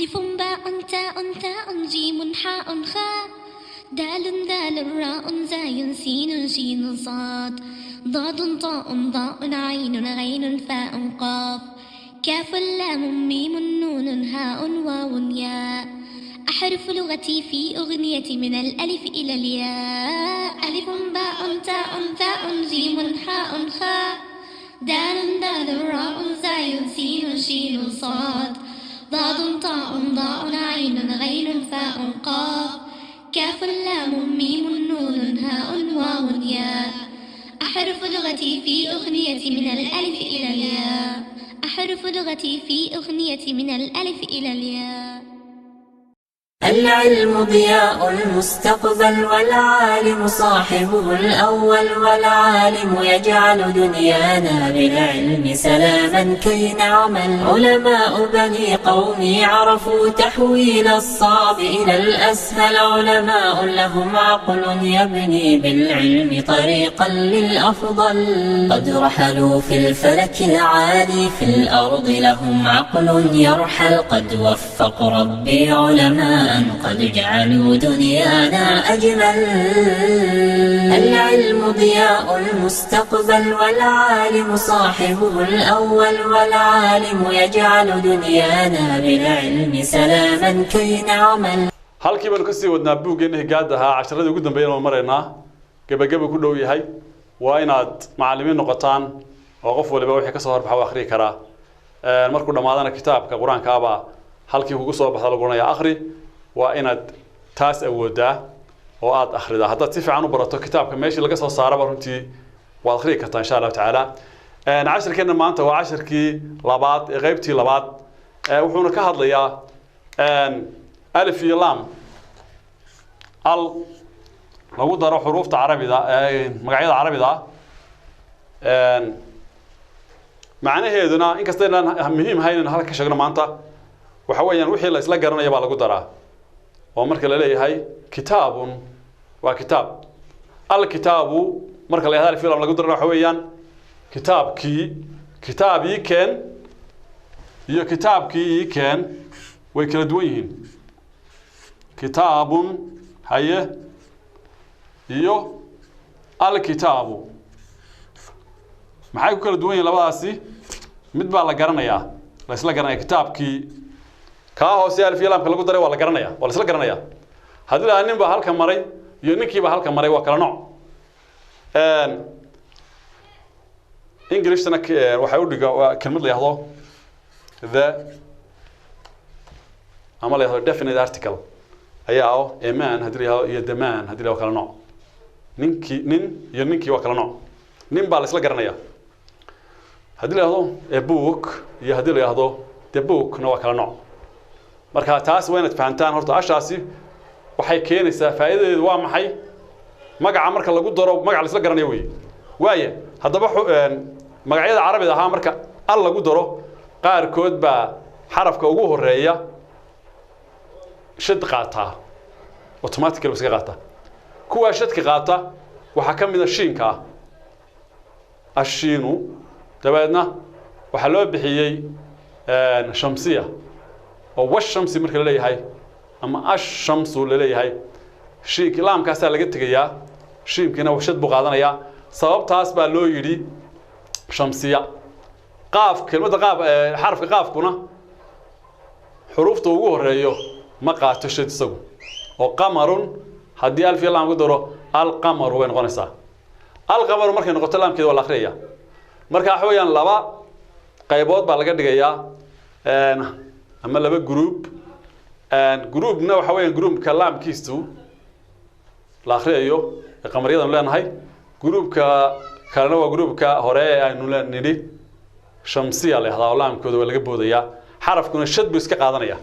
ألف باء تاء ثاء جيم حاء خاء دال ذال راء زاي سين شين صاد ضاد طاء ضاء عين غين فاء قاف كاف لام ميم نون هاء واو ياء. أحرف لغتي في أغنيتي من الألف إلى الياء. ألف باء تاء ثاء جيم حاء خاء دال ذال راء زاي سين شين صاد ضاد طاء ضاء عين غين فاء قاف كاف لام ميم نون هاء واو ياء. أحرف لغتي في أغنيتي من الألف إلى الياء. أحرف لغتي في أغنيتي من الألف إلى الياء. العلم ضياء المستقبل، والعالم صاحبه الأول، والعالم يجعل دنيانا بالعلم سلاما كي نعمل. علماء بني قومي عرفوا تحويل الصعب إلى الأسهل، علماء لهم عقل يبني بالعلم طريقا للأفضل. قد رحلوا في الفلك العالي، في الأرض لهم عقل يرحل، قد وفق ربي علماء قد جعلوا دنيانا أجمل. العلم ضياء المستقبل، والعالم صاحبه الأول، والعالم يجعل دنيانا بالعلم سلاما كي نعمل. Halkii baynu kasii wadnaa buuggeena higaada ahaa. Casharadii ugu dambeeyana waan maraynaa, gebageba ku dhow yahay. Waa inaad macallimiin noqotaan oo qof waliba wixii kasoo horbaxa u akhriyi karaa. Markuu dhammaadana kitaabka qur-aankaabaa halkii kugu soo baxda lagu odhanaya akhri. Waa inaad taas awoodaa oo aad akhridaa. Haddaad si fiican u barato kitaabka meeshii laga soo saaraba, runtii waad akhriyi kartaa, insha Allahu tacaala. Cashirkeenna maanta waa cashirkii labaad ee qaybtii labaad. Wuxuuna ka hadlayaa alif iyo lam al lagu daro xuruufta carabida, magacyada carabida ah. Macnaheeduna, inkasta inaan muhiim ahayn in halka ka sheegno maanta, waxa weeyaan wixii la isla garanaya baa lagu daraa. Oo marka la leeyahay kitaabun, waa kitaab. Alkitaabu marka la yahdo, alif lam lagu darana, waxa weeyaan kitaabkii. Kitaab ii keen iyo kitaabkii ii keen way kala duwan yihiin. Kitaabun haye iyo alkitaabu maxay ku kala duwan yihiin labadaasi? Mid baa la garanayaa, la isla garanaya. Kitaabkii kaa hoose alif iyo laamka lagu daray waa la garanaya, waa la isla garanaya. Haddii la nin baa halka maray iyo ninkii baa halka maray, waa kala nooc. Englishna waxay u dhiga waa kelmad la yahdo the ama la yahdo definite article ayaa ah. A man haddii la yahdo iyo the man haddii la yahdo, kala nooc. Ninkii, nin iyo ninkii waa kala nooc. Nin baa la isla garanaya. Haddii la yahdo a book iyo haddii la yahdo the bookna, waa kala nooc. Marka taas waa inaad fahantaan horta. Ashaasi waxay keenaysaa, faa'iidadeedu waa maxay? Magaca marka lagu daro, magaca la isla garanayo weeye. Waaya, haddaba magacyada carabida ahaa marka al lagu daro, qaarkood baa xarafka ugu horeeya shad qaataa, automatically iska qaataa. Kuwaa shadka qaata waxaa ka mid a shiinka ah, ashiinu. Dabeedna waxaa loo bixiyey shamsiya, oo washamsi marka la leeyahay ama ashamsu la leeyahay, shiinki laamkaasaa laga tegayaa, shiinkiina shad buu qaadanayaa. Sababtaas baa loo yidhi shamsiya. Qaaf, kelmadda qaaf, xarafka qaafkuna xuruufta ugu horeeyo ma qaato shad isagu, oo qamarun haddii alif iyo laam ku daro, alqamaru bay noqonaysaa. Alqamaru markay noqoto, laamkeeda waa la akhriyaya. Marka waxa weeyaan laba qaybood baa laga dhigayaa ama laba group. Groupna waxa weeyaan groupka laamkiisu la akhriyayo ee qamariyadanu leenahay. Groupka kalena waa groupka hore ee aynu nidhi shamsiya la yahdaa, oo laamkooda waa laga boodayaa, xarafkuna shad buu iska qaadanaya.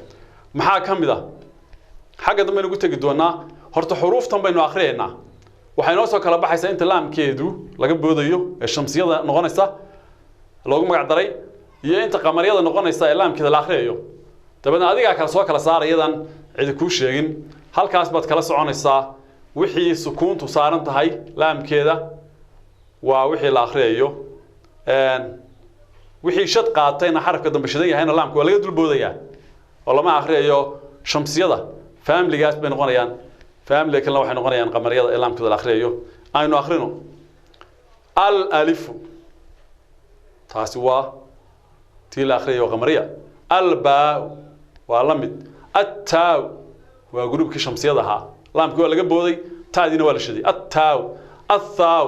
Maxaa ka mid ah? Xagga dambe aynu ku tegi doonaa. Horta xuruuftan baynu akhriyaynaa. Waxay noo soo kala baxaysaa inta laamkeedu laga boodayo ee shamsiyada noqonaysa loogu magac daray iyo inta qamariyada noqonaysa ee laamkeeda la akhriyayo. Dabeedna adigaa kala soo kala saara, iyadan cidi kuu sheegin. Halkaas baad kala soconaysaa. Wixii sukuuntu saaran tahay laamkeeda waa wixii la akhriyayo. Wixii shad qaatayna, xarafka dambe shidan yahayna, laamka waa laga dul boodayaa. oo lama akhriyayo shamsiyada familigaas bay noqonayaan familiga kalena waxay noqonayaan qamariyada ee laamkooda la akhriyayo aynu akhrino al alifu taasi waa tii la akhriyayo qamariya al baa waa la mid attaaw waa gruubkii shamsiyada ahaa laamkii waa laga booday taadiina waa la shiday attaaw athaaw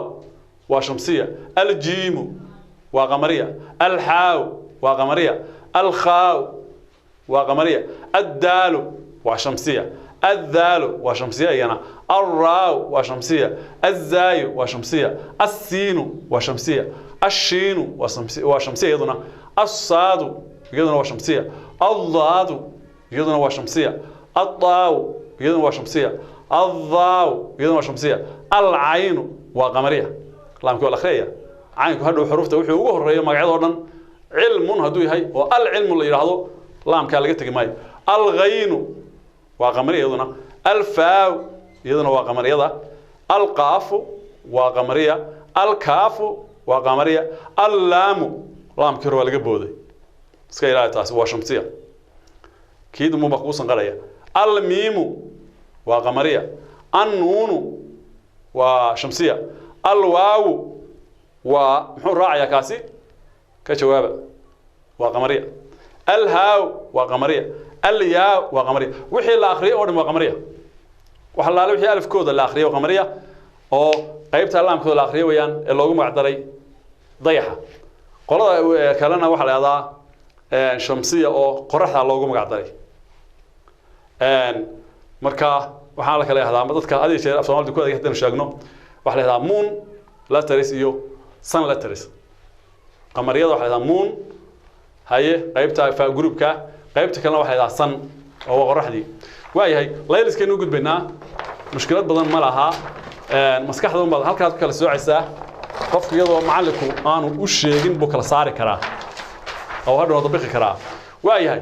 waa shamsiya aljiimu waa qamariya alxaaw waa qamariya alkhaaw waa qamariya addaalu waa shamsiya الذال وشمسية ينا الراو وشمسية الزاي وشمسية السين وشمسية الشين وشمسية يدنا الصاد يدنا وشمسية الضاد يدنا وشمسية الطاو يدنا وشمسية الضاو يدنا وشمسية العين وقمرية لامك والأخرية عينك هذو حروف توحي ugu horeeyo magacyadoo dhan cilmun haduu yahay oo al cilmu la yiraahdo laamka laga tagi maayo al ghaynu وقمرية يدنا الفاو يدنا وقمرية القاف وقمرية الكاف وقمرية اللام لام كير ولا بودي iska ilaali taasi waa shamsiya kiidu mu baquusan qaraya almiimu waa qamariya annuunu waa shamsiya alwaawu waa muxuu raacayaa kaasi ka jawaaba waa qamariya alhaaw waa qamariya alyaa waa qamariya wixii la akhriyay oo dhan waa qamariya waxa laala wixii alifkooda la akhriyay waa qamariya oo qaybta laamkooda la akhriyay weeyaan ee loogu magac daray dayaxa qolada kalena waxa la yiraahdaa shamsiya oo qoraxda loogu magac daray marka waxaa la kala yiraahdaa dadka adiga jeer af Soomaalidu ku adeeg haddaynu sheegno waxa la yiraahdaa moon letters iyo sun letters qamariyada waxa la yiraahdaa moon haye qaybta fa groupka qaybta kalena waxa la yiraahdaa sun oo waa qoraxdii waayahay layliskaynu u gudbaynaa mushkilad badan ma laha maskaxda unbaad halkaad ku kala soocaysaa qofku iyadoo macallinku aanu u sheegin buu kala saari karaa oo hadhow dabiqi karaa waayahay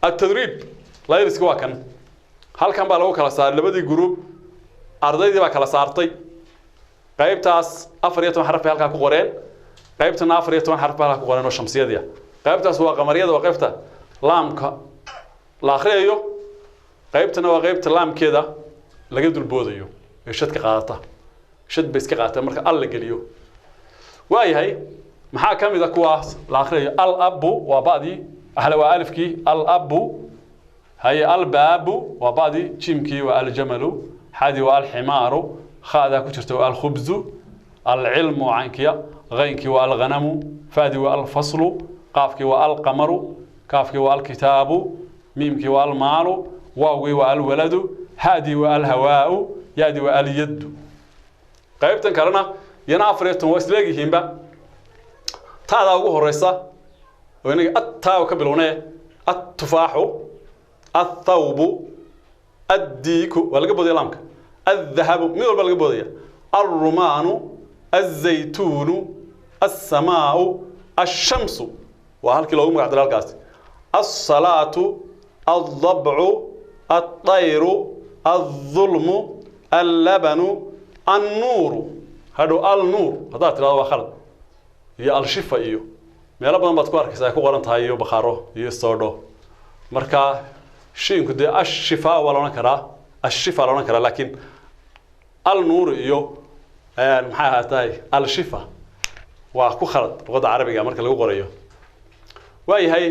atadriib layliska waa kan halkan baa lagu kala saaray labadii gruub ardaydii baa kala saartay qaybtaas 14 xaraf bay halkaa ku qoreen qaybtana 14 xaraf bay halkaa ku qoreen oo shamsiyadii ah qaybtaas waa qamariyada waa qaybta laamka la akhriyayo qaybtana waa qaybta laamkeeda laga dulboodayo ee shadka qaadata shad bay iska qaata marka al la geliyo waayahay maxaa ka mid ah kuwaas la akhriyayo al abu waa ba'dii ahla waa alifkii al abu هي الباب وبعدي جيمكي والجمل حادي والحمار خاذا كجرت الخبز العلم عنك غينك والغنم فادي والفصل قافك والقمر كافك والكتاب ميمك والمال واوي والولد هادي والهواء يادي واليد qaybtan kalena yana 14 waa isleegihiinba taada ugu horeysa oo inaga attaa ka bilownay at-tufaaxu الثوب الديك ولا بودي لامك الذهب مين ولا بودي الرمان الزيتون السماء الشمس وهلك لو مقعد الكاس الصلاة الضبع الطير الظلم اللبن النور هذا النور هذا ترى هو خلط يا الشفا iyo meelo badan baad ku arkaysaa ku qoran tahay iyo bakhaaro iyo soodho marka shiinku dee ashifaa waa la odhan karaa ashifa la odhan karaa laakiin alnuur iyo maxay ahaatay alshifa waa ku khalad luqadda carabiga marka lagu qorayo waayahay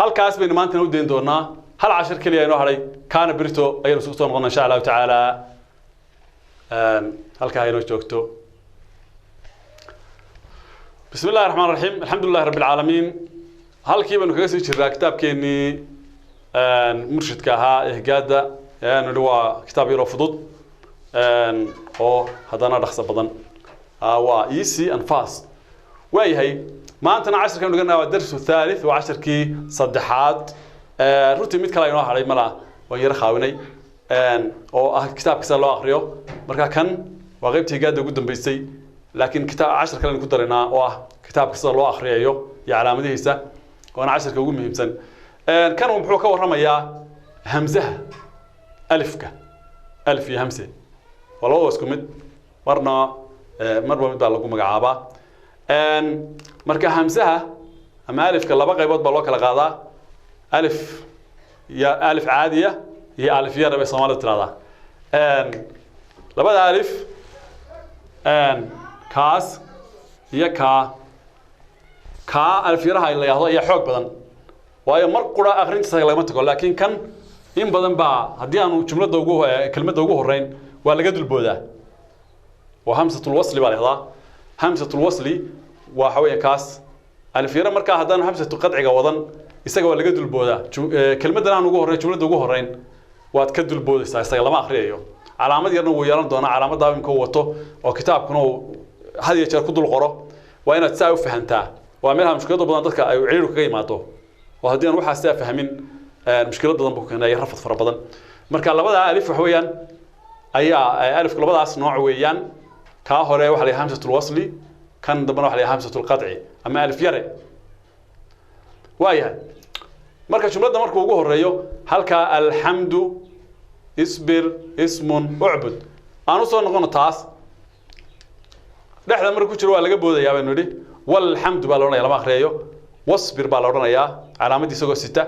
halkaas baynu maantana u dayn doonaa hal cashir keliya inoo hadhay kaana berito ayaynu isugu soo noqona insha allahu tacaala halkaa inoo joogto بسم الله الرحمن الرحيم الحمد لله رب العالمين halkii baynu kaga sii jirnaa kitaabkeenii murshidka ahaa ihgaada nidhi waa kitaab yaroo fudud oo haddana dhaqso badan waa easy and fast waayahay maantana cashirkan dhiganaa waa darsu thalith waa cashirkii saddexaad runtii mid kale inoo hadhay malaa waan yaro khaawinay oo ah kitaabka sida loo akriyo marka kan waa qaybtii higaada ugu dambeysay laakiin kitaab cashir kale ku daraynaa oo ah kitaabka sida loo akhriyayo iyo calaamadihiisa waana cashirka ugu muhiimsan kan wuxuu ka warramayaa hamzaha alifka alif iyo hamse waa labadaba isku mid marna marba mid baa lagu magacaabaa marka hamzaha ama alifka laba qaybood baa loo kala qaadaa alif Iyo alif caadiya iyo alif yar bay Soomaalidu tiraahdaa. Labada alif kaas iyo kaa alif yaraha la yiraahdo ayaa xoog badan, waayo mar qura akhrintiisa lagama tago. Laakiin kan in badan baa haddii aanu jumladda ugu kelmadda ugu horreyn waa laga dulboodaa, oo hamsatul wasli baa la yidhahdaa. Hamsatul wasli waxa weeye kaas alif yara. Markaa haddaanu hamsatu qadciga wadan, isaga waa laga dulboodaa. Kelmaddan aan ugu horreyn, jumladda ugu horreyn waad ka dulboodaysaa, isaga lama akhriyayo. Calaamad yarna wuu yeelan doonaa, calaamaddaa imka uu wato oo kitaabkuna uu had iyo jeer ku dul qoro. Waa inaad saa u fahantaa. Waa meelaha mushkilada badan dadka ay ciriiru kaga yimaado, oo haddii aan waxaas saa fahmin, mushkilad badan buu keenaya, rafad fara badan. Marka labada alif waxa weeyaan ayaa alifku labadaas nooc weeyaan. Kaa hore waxa la yidhaha hamsatul wasli, kan dambena waxa la yidhaha hamsatul qadci ama alif yare. Waayahay, marka jumladda markuu ugu horeeyo halkaa alxamdu, isbir, ismun, ucbud, aan usoo noqono taas. Dhexda markuu ku jiro waa laga boodayaa baynu nidhi. Walxamdu baa la odhanaya, lama akhriyayo. Wasbir baa la odhanayaa, calaamaddii isagoo sita.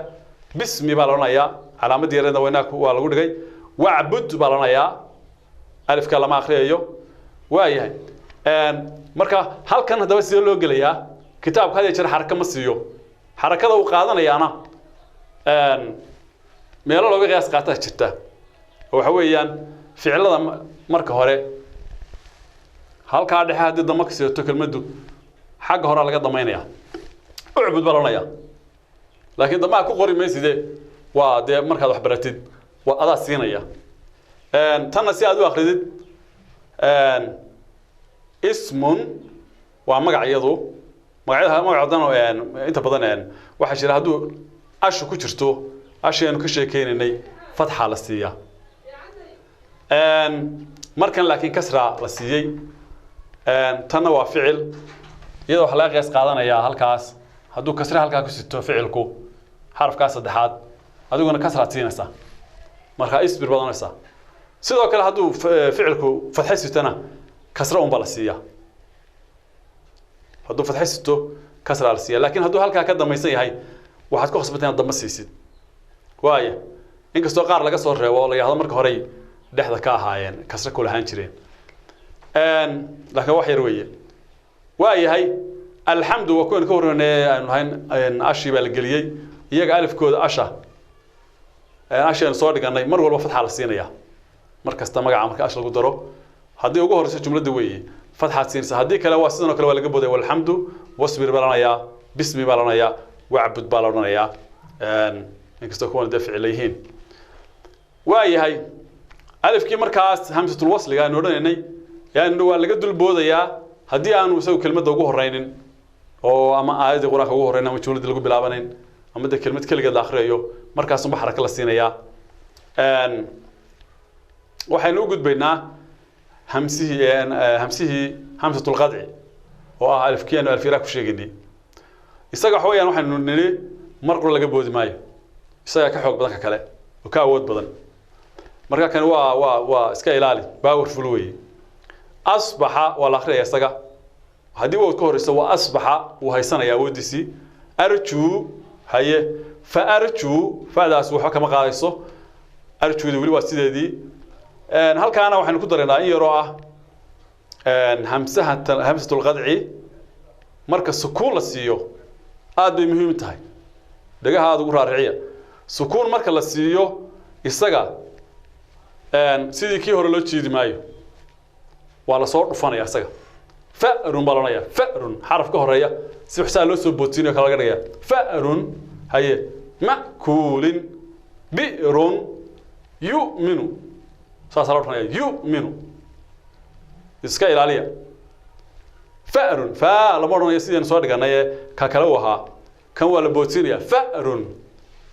Bismi baa la odhanayaa, calaamaddii yareedna waynaa waa lagu dhigay. Wacbud baa la odhanayaa, alifka lama akhriyayo. Waayahay, marka halkan haddaba sidee loo gelayaa? Kitaabka had iyo jeer xaraka ma siiyo. Xarakada uu qaadanayaana meelo looga qiyaas qaataa jirta, oo waxa weeyaan ficilada marka hore halkaa dhexe haddii dama ka sidato kelmaddu, xagga horaa laga damaynaya, ucbud baa la odhanayaa. Laakiin damaha ku qori mayside, waa dee markaad wax baratid waa adaa siinaya. Tanna si aad u akridid, ismun waa magac. Iyadu magacyada magacoodana inta badan waxaa jira hadduu ashu ku jirto, ashi aynu ka sheekeynaynay, fatxa la siiyaa markan, laakiin kasra la siiyey. Tanna waa ficil, iyada waxaa laga qiyaas qaadanayaa halkaas hadduu kasre halkaa ku sito ficilku, xarafkaas saddexaad, adiguna kasraad siinaysaa, markaa isbir baad oranaysaa. Sidoo kale hadduu ficilku fatxe sitona, kasra unbaa la siiyaa. Hadduu fatxe sito, kasraa la siiyaa. Laakiin hadduu halkaa ka damaysan yahay, waxaad ku khasbantay inaad damba siisid. Waaya, inkastoo qaar laga soo reebo oo la yidhahdo marka horey dhexda ka ahaayeen kasre ku lahaan jireen, laakiin wax yar weeye. Waa yahay, alxamdu waa kuwaynu ka horreynay aynu lahayn ashii baa la geliyey. Iyaga alifkooda asha, ashi aynu soo dhiganay, mar walba fatxaa la siinaya. Mar kasta magaca marka ash lagu daro, haddii ugu horreyso jumladda weeye, fatxaad siinaysa. Haddii kale waa sidan oo kale, waa laga boodaya. Walxamdu, wasbir baa la odhanayaa, bismi baa la odhanayaa, wacbud baa la odhanayaa, inkastoo kuwan dee ficila yihiin. Waa yahay, alifkii markaas hamsatul wasliga aynu odhanaynay yani waa laga dul boodayaa haddii aanu isagu kelmadda ugu horreynin, oo ama aayaddii Qur-aanka ugu horreyn ama jumladdii lagu bilaabanayn ama dee kelmad keligeed la akhriyayo, markaasunba xarako la siinayaa. Waxaynu u gudbaynaa hamsihii, hamsihii hamsatul qadci oo ah alifkii aynu alfyaraha ku sheegaynay. Isaga waxa weeyaan waxaynu nidhi mar qura laga boodi maayo, isagaa ka xoog badan ka kale oo ka awood badan. Marka kani waa iska ilaali, powerful weeye. Asbaxa waa la akhriyaya isaga haddii wowd ka horeyso, waa asbaxa, wuu haysanaya awooddiisii. Arjuu, haye, fa arjuu, fadaas waxba kama qaadayso, arjuuda weli waa sideedii. Halkaana waxaynu ku daraynaa in yaroo ah hamsaha hamsatulqadci marka sukuun la siiyo aad bay muhiim tahay, dhagaha aada ugu raariciya. Sukuun marka la siiyo isaga, sidii kii hore loo jiidi maayo, waa lasoo dhufanaya isaga. Fa'run baa la odhanaya, fa'run, xaraf ka horeeya si waxsaa loo soo boodsiinayo kala laga dhigaya. Fa'run, haye, ma'kuulin, bi'run, yu'minu, saasaa loo dhufanaya, yu'minu. Iska ilaaliya fa'run, faa lama odhanayo sidaynu soo dhiganay ee ka kale uu ahaa. Kan waa la boodsiinaya, fa'run.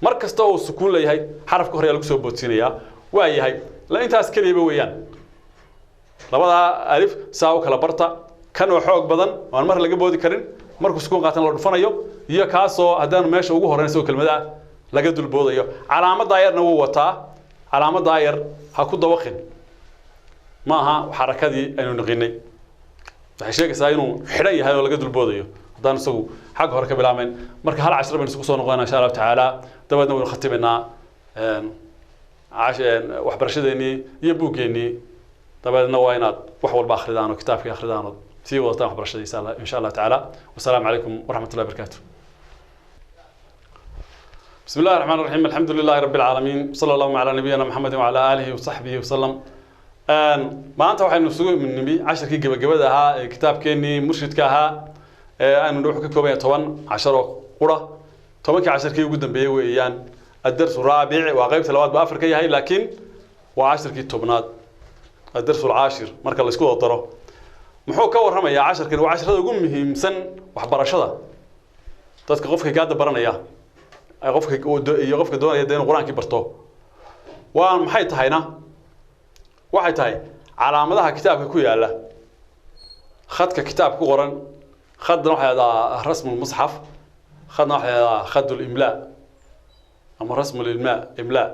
Mar kasta oo sukuun leeyahay, xarafka horeeya lagu soo boodsiinayaa. Waa yahay, la intaas keliyaba weeyaan. Labadaa alif saa u kala barta: kan oo xoog badan oo aan mar laga boodi karin, markuu sukuun qaatan la dhufanayo, iyo kaasoo haddaanu meesha ugu horreyn isagoo kelmada laga dulboodayo. Calaamaddaa yarna wuu wataa, calaamaddaa yar ha ku dawaqin, ma aha xarakadii aynu niqinay. Waxay sheegaysaa inuu xidhan yahay oo laga dulboodayo haddaan isagu xagga hore ka bilaabmayn. Marka hal cashar baynu isugu soo noqonaa insha Allahu tacaala, dabeedna waynu khatimaynaa. Waxbarashadeennii iyo buuggeennii dabeedna waa inaad wax walba akhridaan oo kitaabkii akhridaan oo sii wadataan waxbarashada insha Allah tacaala. Wasalaamu calaykum waraxmat ullahi barakaatu. بسم الله الرحمن الرحيم، الحمد لله رب العالمين، صلى الله على نبينا محمد وعلى آله وصحبه وسلم. Maanta waxaynu isugu nimi casharkii gabagabada ahaa ee kitaabkeenii murshidka ahaa ee aynu wuxuu ka kooban yahay 10 cashar oo qura. 10kii casharkii ugu dambeeyey weeyaan. Adarsu raabic waa qaybta labaad ba afar ka yahay, laakiin waa casharkii 10aad, adarsu alcaashir marka la isku wada daro. Muxuu ka warramayaa casharkani? Waa casharada ugu muhiimsan waxbarashada dadka, qofka gaada baranaya, qofka iyo qofka doonaya dee inuu qur-aankii barto. Waa maxay tahayna? Waxay tahay calaamadaha kitaabka ku yaala, khadka kitaabka ku qoran. Khadna waxaa yahdaa rasmu lmusxaf, khadna waxaa yahdaa khad limlaa ama rasmu limlaa imlaa.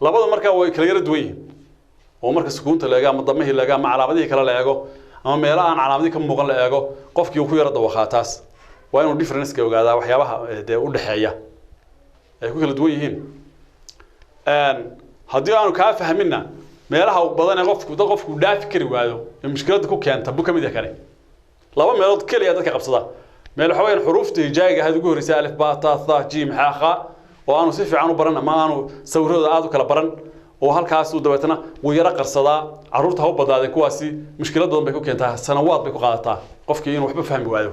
Labada markaa way kala yara duwan yihiin, oo marka sukuunta la eego ama damihii la eego ama calaamadihii kale la eego ama meelo aan calaamadihii ka muuqan la eego, qofkii uu ku yara dawaqaa. Taas waa inuu difference-ka ogaadaa, waxyaabaha dee u dhexeeya ay ku kala duwan yihiin. Haddii aanu kaa fahminna, meelaha badan ee qofku dad qofku dhaafi kari waayo ee mushkiladda ku keenta buu ka mid yahay kani. Laba meelood keliya dadka qabsada meel waxa weeyaan xuruufta hijaayiga ahayd ugu horreysay, alif, ba, ta, tha, jim, xa, kha, oo aanu si fiican u baran ama aanu sawirradooda aad u kala baran, oo halkaas uu dabeetana wuu yaro qarsadaa. Carruurta ha u badnaadeen kuwaasi, mushkilad badan bay ku keentaa, sanawaad bay ku qaadataa qofkii inuu waxba fahmi waayo.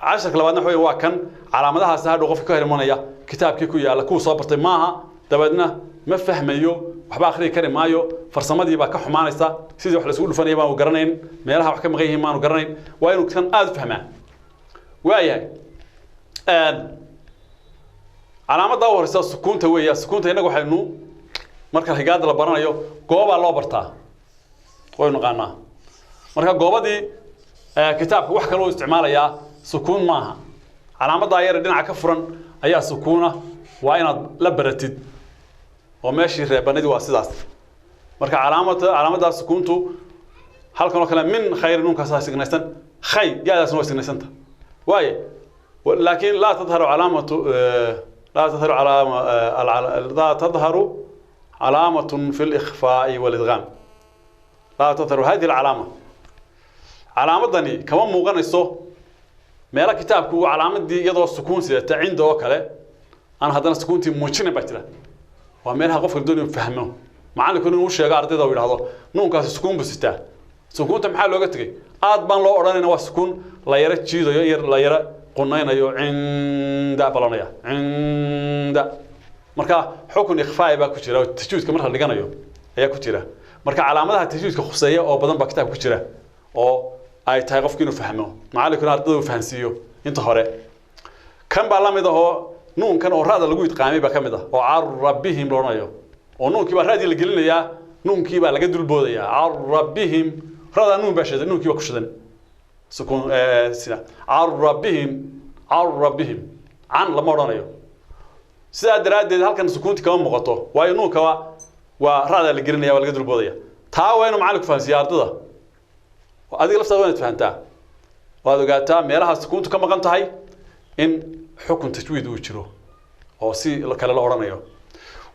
Casharka labaadna waxa weeye waa kan calaamadahaasi hadhow qofka ka hor imanaya kitaabkii ku yaalla kuwa soo bartay maaha, dabeedna ma fahmayo, waxba akhriyi kari maayo, farsamadii baa ka xumaanaysa, sidii wax la isugu dhufanaya baanu garanayn, meelaha wax ka maqan yihiin maanu garanayn. Waa inuu kan aada u fahmaa. Waayahay, calaamadda u horeysa sukuunta weeya. Sukuunta innagu waxaynu marka higaada la baranayo goobaa loo bartaa, waynu naqaanaa. Marka goobadii kitaabka wax kaloo isticmaalayaa sukuun maaha, calaamaddaa yar ee dhinaca ka furan ayaa sukuuna. Waa inaad la baratid oo meeshii reebanadii waa sidaas. Marka calaamaddaa sukuuntu halkan oo kale min khayr nuunkaasaa signaysan, khay ya-daasna waa signaysanta waaye, laakiin laa tadharu calaamatu, laa tadharu calaama, laa tadharu calaamatun fi likhfaa'i walidgaam. Laa tadharu hadihi alcalaama, calaamadani kama muuqanayso meelo kitaabku uu calaamadii iyadoo sukuun sidata cinda oo kale aan haddana sukuuntii muujinayn baa jira. Waa meelaha qofka doonayo fahmo, macallinku inuu sheego ardayda uu yidhaahdo nuunkaasi sukuun buu sitaa. Sukuunta maxaa looga tegey? Aad baan loo odhanayna, waa sukuun la yaro jiidayo, yar la yaro qunaynayo, cinda balonaya cinda. Marka xukun ikhfaa'i baa ku jira oo tajwiidka marka la dhiganayo ayaa ku jira. Marka calaamadaha tajwiidka khuseeya oo badan baa kitaabka ku jira oo ay tahay qofku inuu fahmo, macallinkuna ardayda uu fahansiiyo inta hore. Kan baa la mid ahoo nuunkan oo ra'da lagu idqaamay baa ka mid ah, oo cara bihim la odhanayo, oo nuunkii baa ra'dii la gelinayaa, nuunkii baa laga dulboodayaa. Cara bihim, ra'daa nuun baa shidan, nuunkii baa ku shidan sukuun sida cara bihim, cara bihim, can lama odhanayo. Sidaa daraaddeed halkan sukuunti kama muuqato, waayo nuunka waa ra'daa la gelinaya, waa laga dulboodaya. Taa waa inuu macallinku fahansiiya ardada. Adiga laftaada waa inaad fahantaa, waad ogaataa meelaha sukuuntu ka maqan tahay in xukun tajwiid uu jiro oo si kale la odhanayo.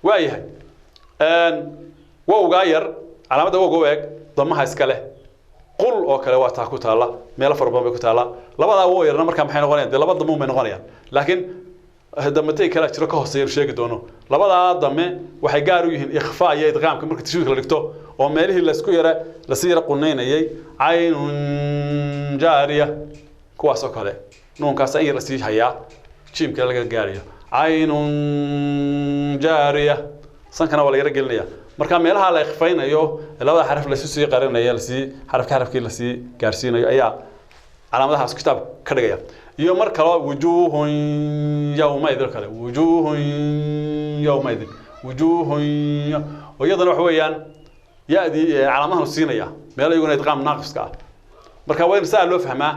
Waayahay, wowgaa yar, calaamadda wowga u eg damaha iska leh, qul oo kale waa taa ku taalla, meelo fara badan bay ku taalla. Labadaa wow yarna markaa maxay noqonayaan? Dee laba damuun bay noqonayaan, laakiin damatay kala jiro ka hooseeya sheegi doono. Labadaa dame waxay gaar u yihiin ikhfaa iyo idqaamka marka tajwiidka la dhigto, oo meelihii laisku yara lasii yara qunaynayay, caynun jaariya kuwaas oo kale, nuunkaasa in yar lasii hayaa, jiimka laga gaarayo, caynun jaariya, sankana waa la yara gelinaya. Marka meelaha la ikhfaynayo, labada xaraf lasu sii qarinayo, lasii xarafka xarafkii lasii gaarsiinayo ayaa calaamadahaas kitaab ka dhigaya. Iyo mar kale wujuuhun yawmaidin oo kale, wujuuhun yawmaidin, wujuuhun, oo iyadana waxa weeyaan ya-dii calaamadahan siinaya meel iyaguna idqaam naaqiska ah. Marka waa in saa loo fahmaa,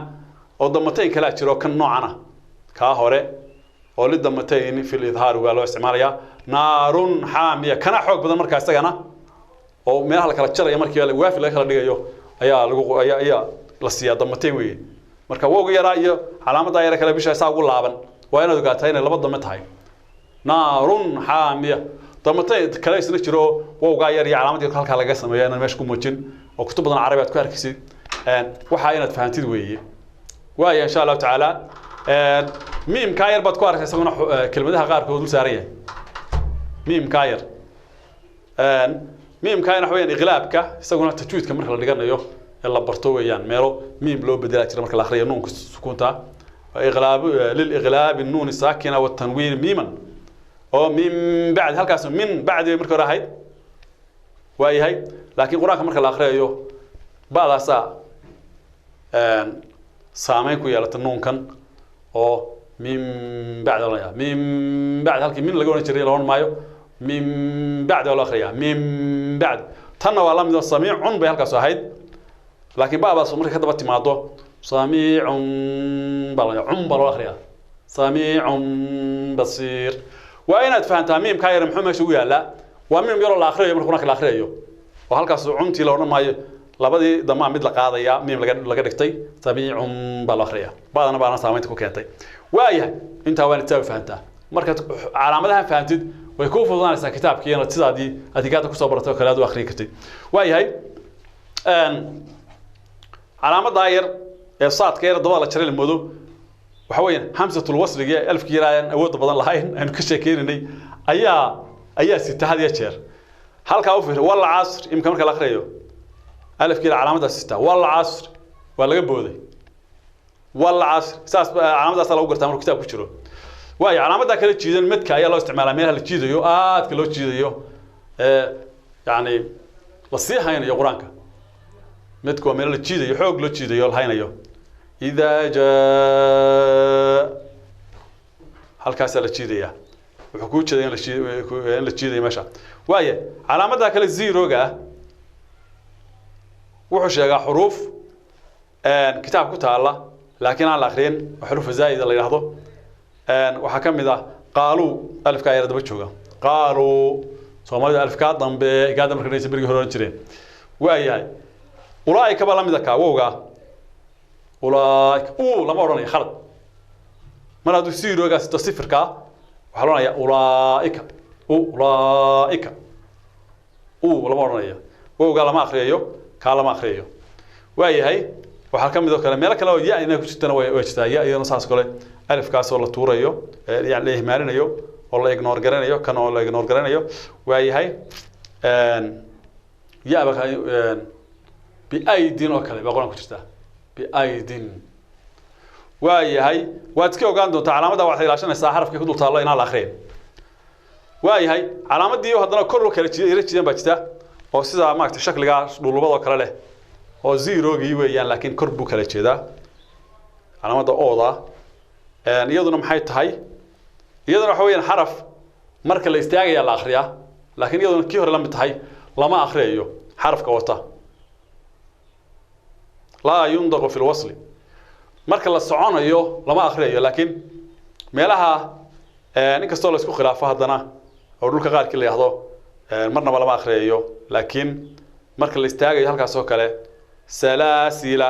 oo damatayn kalaa jiro kan noocan ah, kaa hore oo lidamatayn fi lidhaar waa loo isticmaalayaa. Naarun xaamiya kana xoog badan markaa isagana, oo meelaha la kala jarayo markii waafi laga kala dhigayo ayaa lagu ayaa la siiyaa damatayn weeye. Marka wowga yaraa iyo calaamaddaa yara kale bisha saa ugu laaban, waa inaad ogaataa inay laba dame tahay. Naarun xaamiya, Damatay kale isna jiro wowgaa yar iyo calaamad yar halkaa laga sameeyo inaan meesha ku muujin oo kutub badan carabi aad ku arkaysid. Waxaa inaad fahantid weeye. Waaya insha Allahu tacaala miimkaa yar baad ku arkay isaguna kelmadaha qaarkood dul saaran yahay miimkaa yar. Miimkaa yar waxa weeyaan iqlaabka isaguna tajwiidka marka la dhiganayo ee la barto weeyaan meelo miim loo bedelaa jira marka la akhriyo nuunka sukuunta. Iqlaab liliqlaabi nuun saakina watanwiin miiman oo min bacdi halkaas min bacdi bay marka hore ahayd waa yahay, laakiin qur-aanka marka la akhriyayo ba'daasaa saameyn ku yeelata nuunkan oo min bacdi la oranaya. Min bacdi halkii min laga oran jiray la oran maayo, min bacdi waa loo akhriyaa min bacdi. Tanna waa la mid oo samiicun bay halkaas ahayd, laakiin ba'daas markay ka daba timaado samiicun baa la cun baa loo akhriyaa samiicun basiir. Waa inaad fahantaa miimkaa yar muxuu meesha ugu yaallaa. Waa miim yaroo la akhriyayo marka qur-aanka la akhriyayo oo halkaas cuntii la odhan maayo, labadii damaa mid la qaadaya miim laga dhigtay samiicun baa loo akhriyaa. Ba'dana baana saameynta ku keentay. Waayahay intaa waa inaad sidaa u fahantaa. Markaad calaamadahan fahantid way kuu fududaanaysaa kitaabkii inaad sidaadii adigaada kusoo baratay oo kale aad u akhriyi kartid. Waayahay calaamadaa yar ee saadka yar dabada la jaray la moodo waxa weeyaan hamsatul wasliga alfkii yar aan awoodda badan lahayn aynu ka sheekeynaynay ayaa sita had iyo jeer. Halkaa u fiir wal casr imka marka la akhriyayo alfkii yar calaamadaas sita wal casr waa laga booday wal casr saas calaamadaas lagu gartaa markuu kitaab ku jiro. Waayo calaamada kala jiidan midka ayaa loo isticmaalaa meelaha la jiidayo aadka loo jiidayo ee yacni la sii haynayo qur-aanka. Midku waa meelo la jiidayo xoog loo jiidayo la haynayo. Idaa jaa halkaasaa la jiidayaa wuxuu kuu jeeday in la jiidayo meesha. Waaye calaamada kale zeroga ah wuxuu sheegaa xuruuf kitaab ku taalla laakiin aan la akhriyin oo xuruufa zaa'ida la yidhaahdo. Waxaa ka mid ah qaaluu alifkaa yar daba jooga qaaluu soomaalida alifkaa dambe igaada marka dhegeysa berigii hore oran jireen. Waayahay ulaa'ika baa la mid ah kaa wowgaa ulaaika uu lama odhanayo khalad. Mar hadduu zerogaa sito sifirkaa waxaa la odhanayaa ulaa'ika ulaa'ika uu lama odhanayo wowgaa lama akhriyayo kaa lama akhriyayo. Waayahay waxaa ka mid oo kale meelo kale oo ya inay ku jirtana way jirtaa ya iyadana saas kale alifkaas oo la tuurayo yani la ihmaalinayo oo la ignore garanayo kan oo la ignore garanayo. Waayahay ya ba biaydin oo kale baa qur-aan ku jirtaa biaydin. Waayahay waad iska ogaan doontaa calaamadda waxaad ilaashanaysaa xarafkii ku dul taallo inaan la akhriyin. Waayahay calaamadii haddana kor loo kala yara jiidan baa jirta oo sidaa maaragtay shakligaa dhulubadoo kale leh oo zerogii weeyaan laakiin kor buu kala jeedaa calaamadda ooda. Iyaduna maxay tahay? Iyaduna waxa weeyaan xaraf marka la istaagayaa la akhriyaa laakiin iyaduna kii hore la mid tahay lama akhriyayo xarafka wata. Laa yundaqu fi lwasli marka la soconayo lama akhriyayo laakiin meelaha inkastoo la isku khilaafo haddana oo dhulka qaarkii la yidhaahdo marnaba lama akhriyayo laakiin marka la istaagayo halkaas oo kale salaasila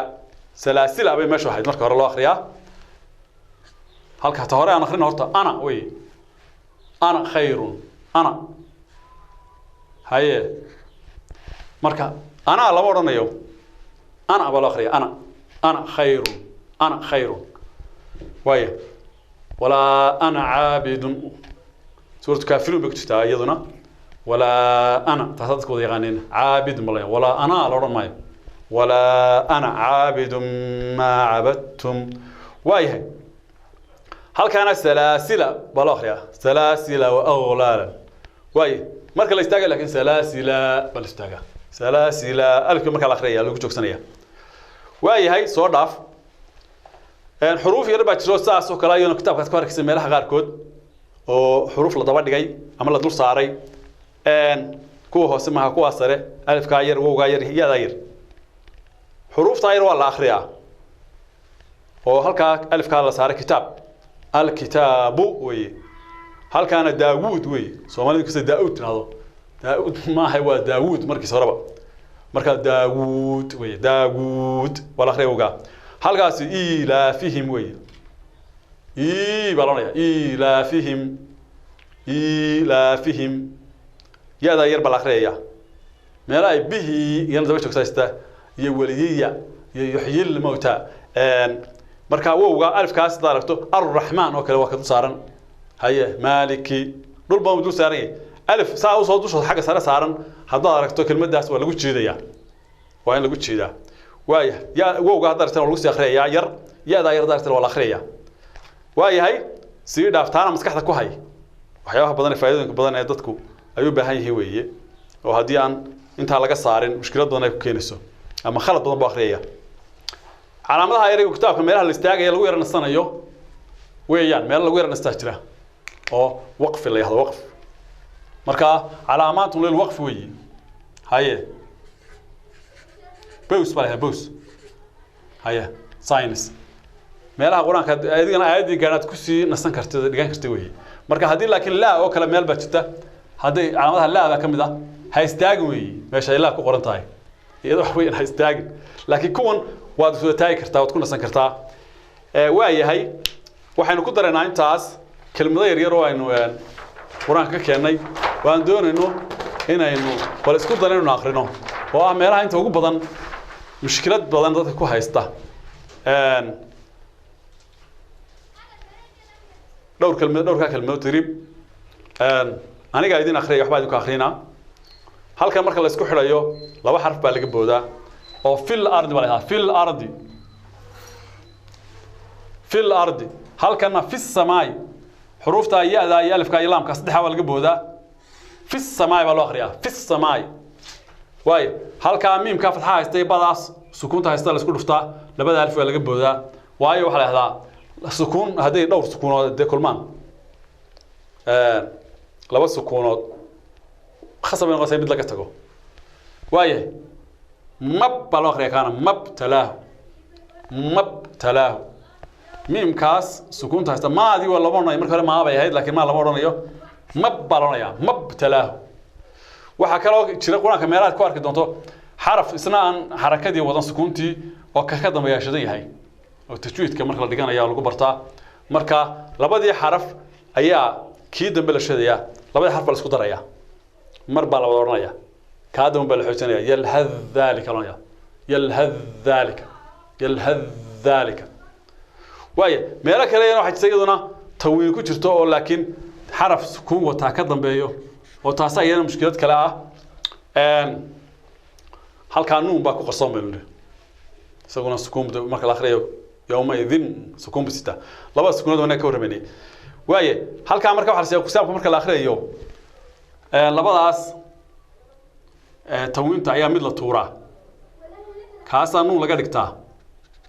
salaasila bay meeshu ahayd marka hore loo akhriyaa. Halka ta hore aan akhrino horta ana wey ana khayrun ana haye marka ana lama odhanayo ana baa loo akhriyaa ana ana khayrun ana khayrun. Waaye walaa ana caabidun suuratu kaafiruun bay ku jirtaa iyaduna walaa ana taasaa dadka wada yaqaaneen caabidun ba la walaa ana la odhan maayo walaa ana caabidun maa cabadtum. Waayahay halkaana salaasila baa loo akhriyaa salaasila wa aghlaalan. Waaye marka la istaaga laakiin salaasila baa la istaagaa salaasila alifka marka la akhriyaya lagu joogsanaya. Waayahay soo dhaaf xuruuf yar baa jiro saas oo kale iyaduna kitaabkaad ku arkaysa meelaha qaarkood oo xuruuf la daba dhigay ama la dul saaray. Kuwa hoose maaha kuwa sare alifkaa yar wowgaa yar yadaa yar xuruuftaa yar waa la akhriyaa oo halkaa alifkaa la saaray kitaab alkitaabu weeye. Halkaana daawuud weeye soomaalidu kasta daauud tiraahdo daauud maaha waa daawuud markiis horeba marka daawuud weeye daawuud waa la akhriya wowgaa. Halkaasi ilaafihim weeye ii baa la odhanayaa ilaafihim ilaafihim Ya-daa yar baa la akhriyaya. Meelo ay bihi iyana daba joogsaystaa iyo weliyiya iyo yuxyil mawta. Marka wowga alifkaas hadaad aragto arraxmaan oo kale waa ka dul saaran. Haye maaliki dhul baan dul saaran yahay. Alif saa usoo dusha xagga sare saaran haddaad aragto kelmaddaas waa lagu jiidayaa, waa in lagu jiidaa. Waaya ya wowga haddaad aragtana waa lagu sii akhriyayaa yar, ya-daa yar haddaad aragtana waa la akhriyayaa. Waayahay sii dhaaf taana maskaxda ku hay. Waxyaabaha badan ee faa'iidooyinka badan ee dadku ay u baahan yihiin weeye, oo haddii aan intaa laga saarin mushkilad badan ay ku keenayso ama khalad badan buu akhriyaya. Calaamadaha ereyga kitaabka meelaha la istaagaya lagu yara nasanayo weeyaan, meelo lagu yara nastaa jira oo waqfi la yahdo waqf. Marka calaamaatun lil waqf weeye. Haye bows baa la yahdaa bows. Haye science meelaha qur-aanka adigana aayaddii gaadhaad kusii nasan kartid dhigan kartid weeye. Marka haddii laakiin laa oo kale meel baa jirta, hadday calaamadaha laa baa ka mid ah, ha istaagin weeye meesha ay laa ku qoran tahay, iyada wax weyn ha istaagin, laakiin kuwan waad iswada taagi kartaa, waad ku nasan kartaa. Waa yahay waxaynu ku daraynaa intaas kelmado yaryar oo aynu qur-aanka ka keennay waan doonayno inaynu bal isku daraynu akhrino, oo ah meelaha inta ugu badan mushkilad badan dadka ku haysta. Dhowr kelmad, dhowrkaa kelmadood tiriib anigaa idin akhriyay, waxbaa idinku akrinaa. Halkan marka la isku xidhayo laba xarf baa laga boodaa oo fil ardi baa la yidhahdaa, fil ardi, fil ardi. Halkanna fi samaai, xuruufta ya-da iyo alifka iyo laamka saddexaa baa laga boodaa, fi samaai baa loo akhriyaa, fi samaai. Waayo halkaa miimka fatxaha haysta iyo badaas sukuunta haysta la isku dhuftaa, labada alif baa laga boodaa. Waayo waxaa la yidhahdaa sukuun hadday dhowr sukuunood dee kulmaan, laba sukuunood khasab bay noqonaysaa mid laga tago. Waayahay mab baa loo akhriyaa kaana mabtalaahu, mabtalaahu. Miimkaas sukuunta haysta maadii waa lama odhanayo, marka hore maa bay ahayd laakiin maa lama odhanayo, mab baa la odhanayaa, mabtalaahu. Waxaa kaloo jira qur-aanka meelahaad ku arki doonto xaraf isna aan xarakadii wadan sukuuntii oo ka dambeeya shidan yahay, oo tajwiidka marka la dhiganaya lagu bartaa. Marka labadii xaraf ayaa kii dambe la shadayaa, labadii xaraf baa la isku darayaa, mar baa la wada odhanaya, kaa dambe baa la xoojinaya, yalhad dhalika la odhanaya, yalhad dhalika, yalhad dhalika. Waayo meelo kale iyana waxaa jirta iyaduna tawiin ku jirto oo laakiin xaraf sukuun wataa ka dambeeyo, oo taasi iyadana mushkilad kale ah. Halkaa nuun baa ku qarsoon baynu nidhi, isaguna sukuun marka la akhriyayo yowmaidin sukuun bu sitaa, labada sukuunood waan ka warramaynay. Waaye halkaa marka waxaa la siiyaa kitaabka marka la akhriyayo labadaas tawiinta ayaa mid la tuuraa, kaasaa nuun laga dhigtaa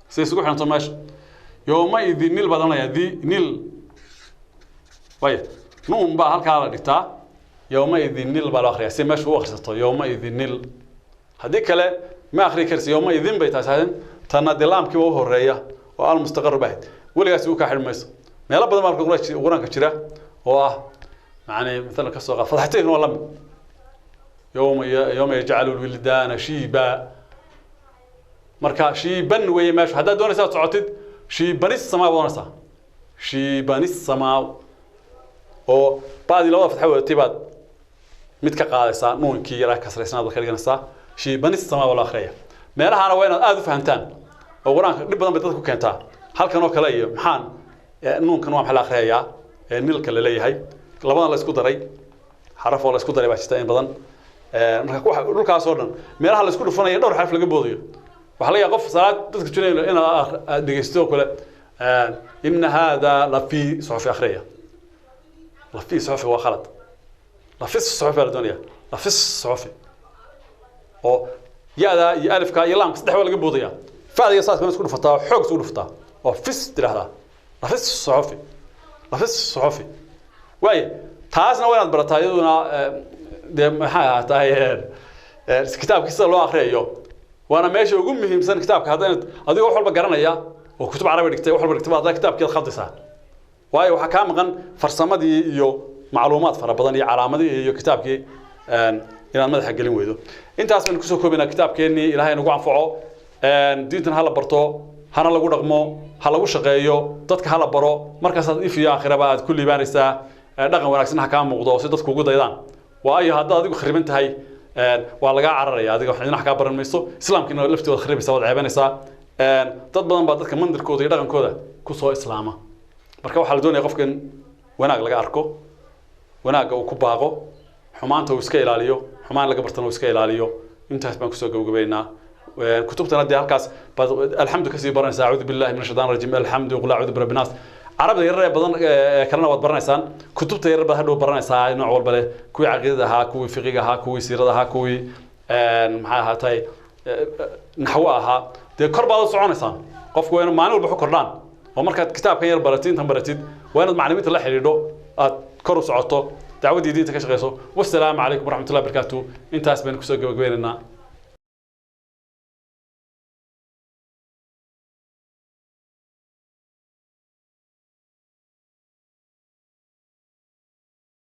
si isugu xidhanto meesha. Yowmaidin nil baad odhanayaa, di nil. Waaye nuun baa halkaa la dhigtaa, yowmaidin nil baa loo akhriyaa si meesha u akhrisato yowmaidin nil. Haddii kale ma akhri karsi, yowmaidin bay tahay tanna dee laamkiiba u horeeya oo almustaqar ba ahayd, weligaas uu kaa xidhi mayso. Meelo badan baa marka qur-aanka jira oo ah macnii mathalan ka soo qaad fatxatayn waa la mid, yowma yajcalu lwildaana shiiba. Marka shiiban weeye meeshu, haddaad doonaysa aad socotid shiibanis samaa baad oranaysaa, shiibanis samaa, oo baadii labada fatxo wadatay baad mid ka qaadaysaa, nuunkii yaraa kasraysanaad baad ka dhiganaysaa, shiibanis samaa baa loo akhriyaya. Meelahaana waa inaad aada u fahamtaan oo qur-aanka dhib badan bay dadka ku keentaa. Halkan oo kale iyo maxaan nuunkan waa maxaa la akhriyayaa ee nilka la leeyahay, labadan la isku daray, xaraf oo la isku daray baa jirta in badan. Marka waxa dhulkaas oo dhan meelaha la isku dhufanayo dhowr xaraf laga boodayo, waxaa laga yaabaa qof salaad dadka junaya inaad aad dhegeysto oo kale inna haadaa la fii suxufi akhriyaya. La fii suxufi waa khalad, la fi suxufi baa la doonaya, la fi suxufi oo ya-da iyo alifka iyo laamka saddex baa laga boodaya, facda iyo saaska isku dhufataa oo xoog isku dhufataa oo fis tidhaahdaa, la fi suxufi, la fi suxufi. Waaye taasna waa inaad barataa iyaduna dee maxay ahaataay kitaabka sida loo akhriyayo, waana meesha ugu muhiimsan kitaabka. Hadda adigoo wax walba garanaya oo kutub carabi dhigtay wax walba dhigtay baad kitaabkeed khaldaysaa, waayo waxaa kaa maqan farsamadii iyo macluumaad fara badan iyo calaamadihii iyo kitaabkii inaad madaxa gelin weydo. Intaas baynu kusoo koobaynaa kitaabkeennii. Ilaahay nagu anfaco, diintan hala barto, hana lagu dhaqmo, ha lagu shaqeeyo, dadka hala baro, markaasaad if iyo aakhiraba aad ku liibaanaysaa. Dhaqan wanaagsan ha kaa muuqdo si dadku ugu daydaan. Waayo haddaad adigu khariban tahay, waa lagaa cararaya adiga, wax dhinac kaa baran mayso, islaamkiina laftii waad kharibaysaa, waad ceebanaysaa. Dad badan baa dadka mandirkooda iyo dhaqankooda kusoo islaama. Marka waxaa la doonaya qofka in wanaag laga arko, wanaagga uu ku baaqo, xumaanta uu iska ilaaliyo, xumaan laga bartana uu iska ilaaliyo. Intaas baan kusoo gabagabaynaa. Kutubtana dee halkaas baad alxamdu kasii baranaysaa, acuudu billahi min ashaytaan rajiim, alxamdu, qul acuudu birabbi naas. Carabida yarar ee badan ee kalena waad baranaysaan. Kutubta yarar baad hadhow baranaysaa, nooc walba leh, kuwii caqiidada ahaa, kuwii fiqiga ahaa, kuwii siirada ahaa, kuwii maxaa ahaatay naxwo ahaa. Dee kor baad u soconaysaan. Qofku waa inuu maalin walba wax u kordhaan, oo markaad kitaabkan yar baratid, intan baratid, waa inaad macallimiinta la xidhiidho, aad kor u socoto, dacwaddii diinta ka shaqeyso. Wassalaamu calaykum waraxmatullahi barakaatu. Intaas baynu kusoo gabagabeynaynaa.